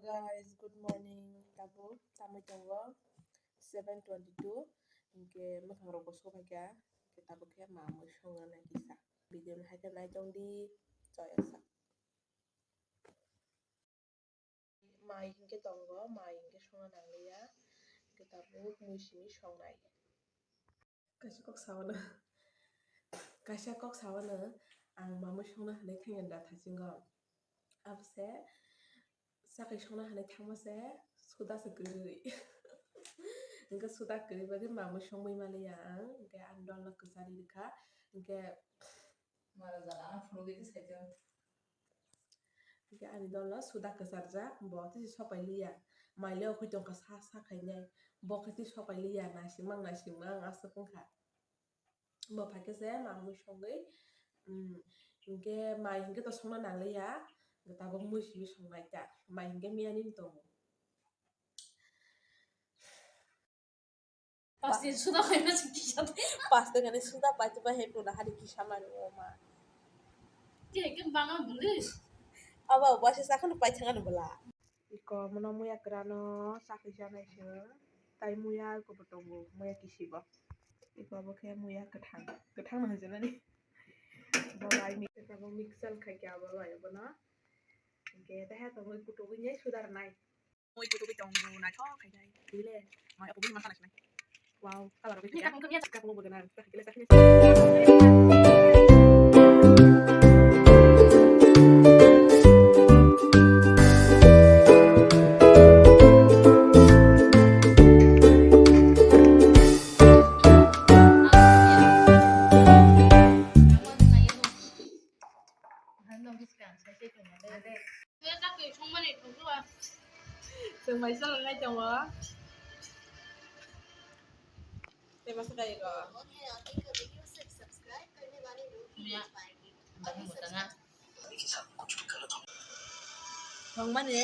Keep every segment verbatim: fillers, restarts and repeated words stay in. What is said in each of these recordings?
Guys, good morning. Tabuk tamwi tongo seven twenty-two. Hinkhe mwkhang rok bo sobai kha. Hinkhe tabuk khe ma mui songna nai kisa. Video no hai khe nai tong di. Joya sa. Mai hinkhe tongo, mai hinkhe songna nangliya. Hinkhe tabuk mui simi songnai. Kaisa kok sawano, kaisa kok sawano ang mamui songna hinwi thangya da thasingo. Abose sakai songna hinwi thangma se suda se kwrwi. Hinkhe suda kwrwi bagwi mamui songwi maliya ang, hinkhe ang dolno kwchari rwkha, hinkhe Mara jala ang phunugwi tei saijak. Hinkhe ani dolno suda kwcharjak, bo tei sopai liya. Maile okhui tongkha sa sa khainai. Bo khe tei sopai liya, naisingmang naisingmang aswk wngkha. Bo phaikhe se mamui songwi, mm, hinkhe mai hinkhe to songna nangliya. Tabuk mui simi songnai ta. Mai hinkhe miyani tongo. Pasti suda khaina se kisa. Pasti kani suda paiti bai hai puna hari kisa mani o ma. Ti hai khe banga bwlwi. Abo bo se sakano paithangano bwla. Iko mono muya kwrano sakhi janai se. Tai muya iko bo tongo, muya kisi bo. Iko bo khe muya kwthang, kwthang no hwnjani. Bo bai mi, bo mixer khai khe abo bai bono. Hinkhe tei hai tongo kutuk wngya sudar nai. Mui kutuk tongo naithok khai khai. Tile mai abo bini masa naisnai. Wow, color bai. Ni kakung kemya kakung bo gana. Chwng bai chwla nai tongo. Tei masa kai ko. Thangmani.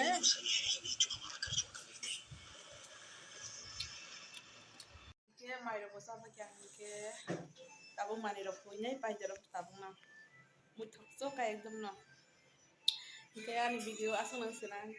Hinkhe mairok bo chama khe ang hinkhe tabuk manwirok huinai paida rok tabuk no muithok chok kha ekdom no. Hinkhe ani video aswk nang swnang.